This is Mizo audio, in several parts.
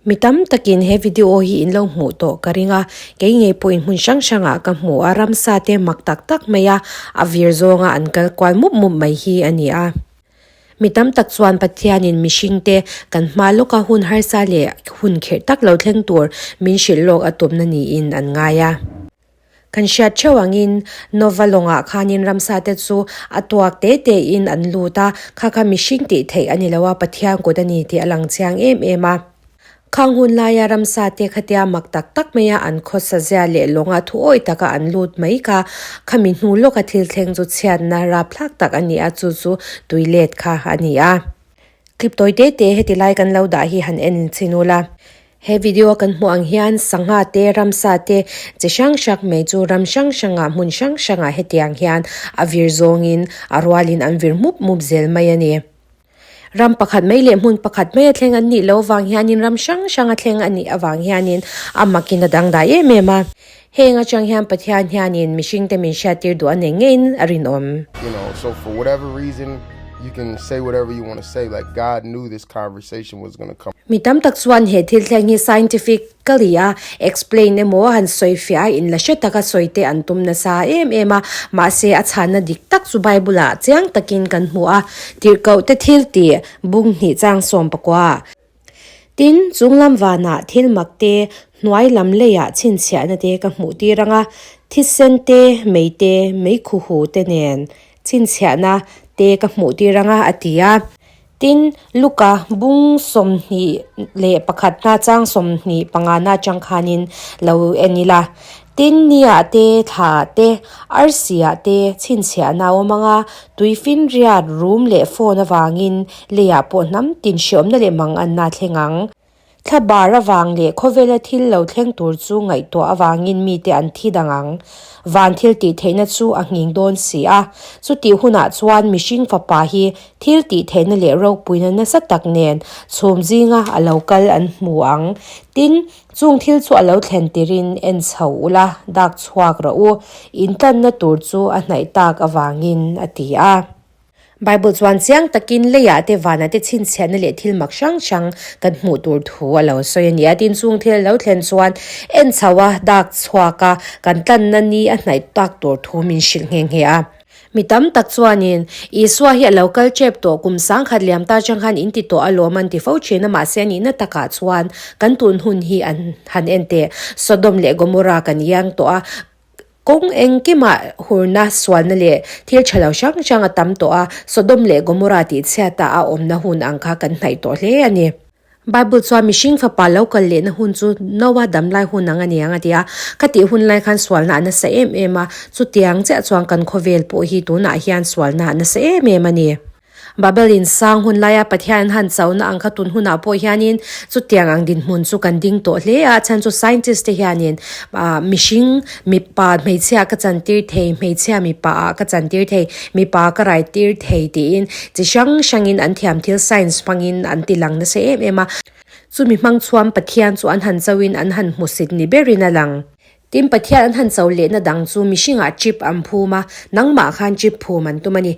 Mi tam takin he video hi in lo hmuh tawh ka ring a, kei ngei pawhin hmun hrang hrangah ka hmu a, ramsa te mak tak tak mai a, a vir zawnga an kal kual mup mup mai hi a ni a. Mi tam tak chuan Pathianin mihringte kan hma lawka hun harsa leh hun kherh tak lo thleng tur min hrilh lawk a tumna niin an ngai a. Kan hriat theuh angin Nova lawngah khanin ramsate chu a tuak te tein an lut a, kha kha mihring tih theih a ni lo a, Pathian kut a ni tih a lang chiang em em a. Khang hun laia ramsa te khatia mak tak tak maia an khawsa zia leh lawnga thuawi taka an lut mai kha khami hnu lawka thil thleng chu chhiatna rapthlak tak a ni a, chu chu tui let kha a ni a. Clip tawi te te heti lai kan lo dah hi han en chhin ula. He video kan hmuh ang hian sangha te, ramsa te chi hrang hrang mai chu ram hrang hrangah hmun hrang hrangah hetiang hian a vir zawngin a rualin an vir mup mup zel mai a ni. Ram pakhat mai leh hmun pakhat mai a thleng an nih loh avang hianin ram hrang hrang a thleng a nih avang hianin a makin a dangdai em em a. Heng atang hian Pathian hianin mihringte min hriattir duh a nei ngeiin a rinawm. You know, so for whatever reason, you can say whatever you want to say, like God knew this conversation was gonna come. Mi tam tak chuan he thil thleng hi scientific Ka li a, explain emaw han sawi fiah a in la hre taka sawi te an tum nasa em em a, mahse a chhanna dik tak chu Bible ah chiang takin kan hmu a, tirhkoh te thil tih bung hnih chang sawm pakua. Tin, chunglam vanah thil mak te, hnuai lam leiah chhinchhiahna te ka hmuh tir ang a, thisen te, mei te, meikhuhu te nen chhinchhiahna te ka hmuh tir ang a, a ti a. Tin, Luka bung 21 na chang 25 na atang khanin lo en ila. Tin, Nia te, Thla te, Arsia te chhinchhiahna a awm ang a, tuifinriat rum leh phone avangin leiah pawh hnam tin hriawmna leh manganna a thleng ang. Thla bar avang leh khawvela thil lo thleng tur chu ngaihtuah avangin mite an thi dang ang. Van thil tih theihna chu a nghing dawn si a. Chutih hunah chuan mihring fapa hi thil tih theihna leh ropuina nasa tak nen chhum zinga a lo kal an hmu ang. Tin, chung thil chu a lo thlen tirin en chho ula, dak chhuak rawh u, intlanna tur chu a hnaih tak avangin, a ti a. Bible chuan chiang takin leiah te vanah te chhinchhiahna leh thil mak hrang hrang kan hmuh tur thu a lo sawi a ni a. Tin, chung thil a lo thlen chuan en chho a, dak chhuak a, kan tlanna ni a hnaih tak tur thu min hrilh nghe nghe a. Mi tam tak chuanin, Isua hi a lo kal tep tawh, kum sangkhat liam ta chang khan in ti tawh alawm an ti fo thin a, mahse a nihna takah chuan kan tun hun hi an han en teh. Sodom leh Gomorrah kan iang tawh a, Kawng engkimah hurna, sualna leh thil tha lo hrang hrang a tam tawh a, Sodom leh Gomorrah tih chhiata a awmna hun ang kha kan hnaih tawh hle a ni. Bible chuan mihring fapa lo kal lehna hun chu Noah damlai hun ang a ni ang a ti a, ka tih hun lai khan sualna a nasa em em a, chutiang chiah chuan kan khawvel pawh hi tunah hian sualna a nasa em em a ni. Babel in sang hun laia Pathian han chauhna ang kha tun hunah pawh hianin chutiang ang dinhmun chu kan ding tawh hle a, chhan chu scientist te hianin ah mihring mipa hmeichhia ka chantir thei, hmeichhia mipa ah ka chantir thei, mipa ka rai tir thei tiin chi hrang hrangin an thiam thil science hmangin an ti lang nasa em em a. Chumi hmang chuan Pathian chu an han chauhin an han hmusit ni berin a lang. Tin, Pathian an han chauh lehna dang chu mihringah chip an phum a, nangmah khan chip phum an tum a ni.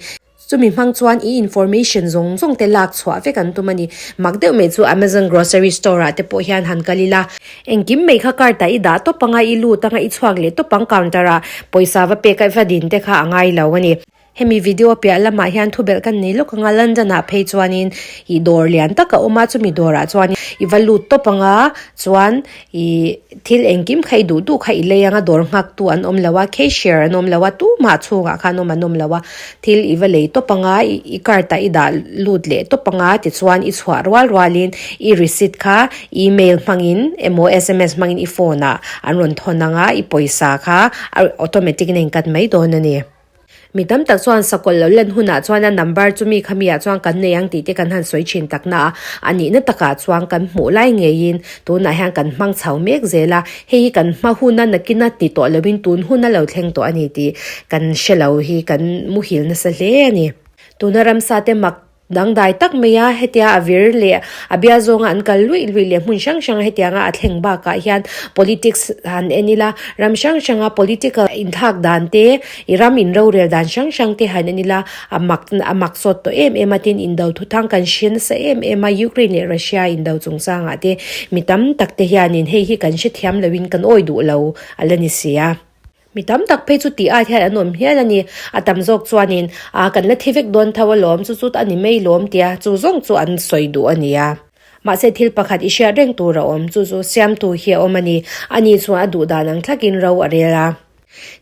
Chumi hmang chuan i information zawng zawng te lak chhuah vek an tum a ni. Mak deuh mai chu Amazon grocery store ah te pawh hian han kal ila, engkim mai kha cart ah i dah tawp anga i lut anga i chhuak leh tawp ang counter ah pawisa va pek a va din te kha a ngai lo a ni. Hemi video piah lamah hian thubelh kan nei lawk anga London ah phei chuanin i dawr lian tak a awm a, chumi dawr ah chuan i va lut tawp anga chuan I thil engkim kha i duh duh kha i lei anga dawr nghak tu an awm lo a, cashier an awm lo a, tumah chhungah khan awm an awm lo a, thil i va lei tawp anga i cart ah i dah lut leh tawp anga tichuan i chhuah rual rualin i receipt kha email hmangin emaw sms hmangin i phone ah an rawn thawn anga i pawisa kha automatic in a incut mai dawn a ni. Mi tam tak chuan sakawlh lo len hunah chuan a number chu mi khami ah chuan kan nei ang tih te kan han sawi thin tak na a, a nihna takah chuan kan hmuh lai ngeiin tunah hian kan hmang chho mek zel a, hei hi kan hma huna nakina ti tawh lovin tun hun a lo thleng tawh a ni tih kan hre lo hi kan muhil nasa hle a ni. Tuna ramsa te mak. Dangdai tak mai a, hetia a vir leh a bial zawnga an kal luih luih leh hmun hrang hranga hetianga a thleng bakah hian politics han en ila, ram hrang hranga political inthlak dan te, i ram in rorel dan hrang hrang te han en ila, a mak a mak sawt tawh em em a, tin indo thuthang kan hria nasa em em a, Ukraine leh Russia indo chungchangah te mi tam tak te hianin hei hi kan hrethiam loin kan awi duh lo a la ni si a. Mi tam tak phei chu tih ait hian an awm hial a ni. A tam zawk chuanin, Aa kan la thi vek dawn tho alawm, chu chu a ni mai lawm tia chu zawng chu an sawi duh a nia. Mahse thil pakhat i hriat reng tur a awm, chu chu siamtu hi a awm a ni. Ani chuan a duh dan ang thlakin ro a rel a.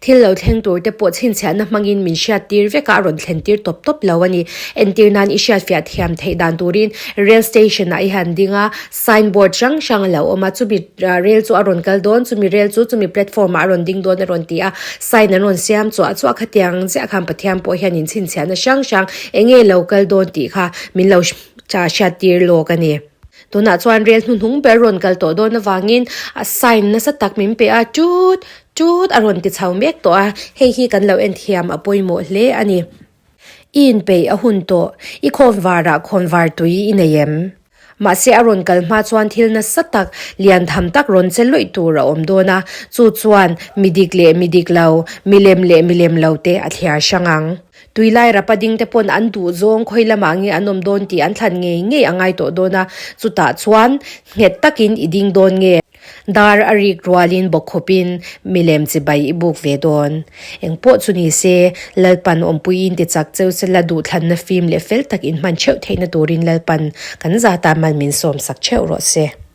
Thil lo thleng tur te pawh chhinchhiahna hmangin min hriat tir vek a, a rawn thlen tir tawp tawp lo a ni. Entir nan i hriatfiah thiam theih dan turin rail station ah i han ding a, Sign board hrang hrang a lo awm a, chumi rel chu a rawn kal dawn, chumi rel chu chumi platform ah a rawn ding dawn a rawn ti a, sign an rawn siam chuah chuah khatiang chiah khan Pathian pawh hian in chhinchhiahna hrang hrang eng nge lo kal dawn tih kha min lo hriat tir lawk a ni. Tunah chuan rel hnuhnung ber rawn kal tawh dawn avangin a sign nasa tak min pe a, tut tut a rawn ti chho mek tawh a, hei hi kan lo en thiam a pawimawh hle a ni. I inpeih a hun tawh, i khawnvarah khawnvar tui i nei em? Mahse a rawn kal hma chuan thil nasa tak, lian tham tak rawn che lawih tur a awm dawn a, chu chuan mi dik leh mi dik lo, milem leh milem lo te a thliar hrang ang. Tui lai rapa ding te pawn an duh zawng khawi lamah nge an awm dawn tih an thlan ngei ngei a ngai tawh dawn a, chutah chuan nghet takin i ding dawn nge? Dar a rik rualin bawkkhawpin milem chibai i buk ve dawn. Engpawh chu ni se, Lalpan awmpuiin ti chak cheu sela duhthlanna fim leh fel tak inhman theuh theihna turin Lalpan kan zata mal min sawmsak theuh rawh se.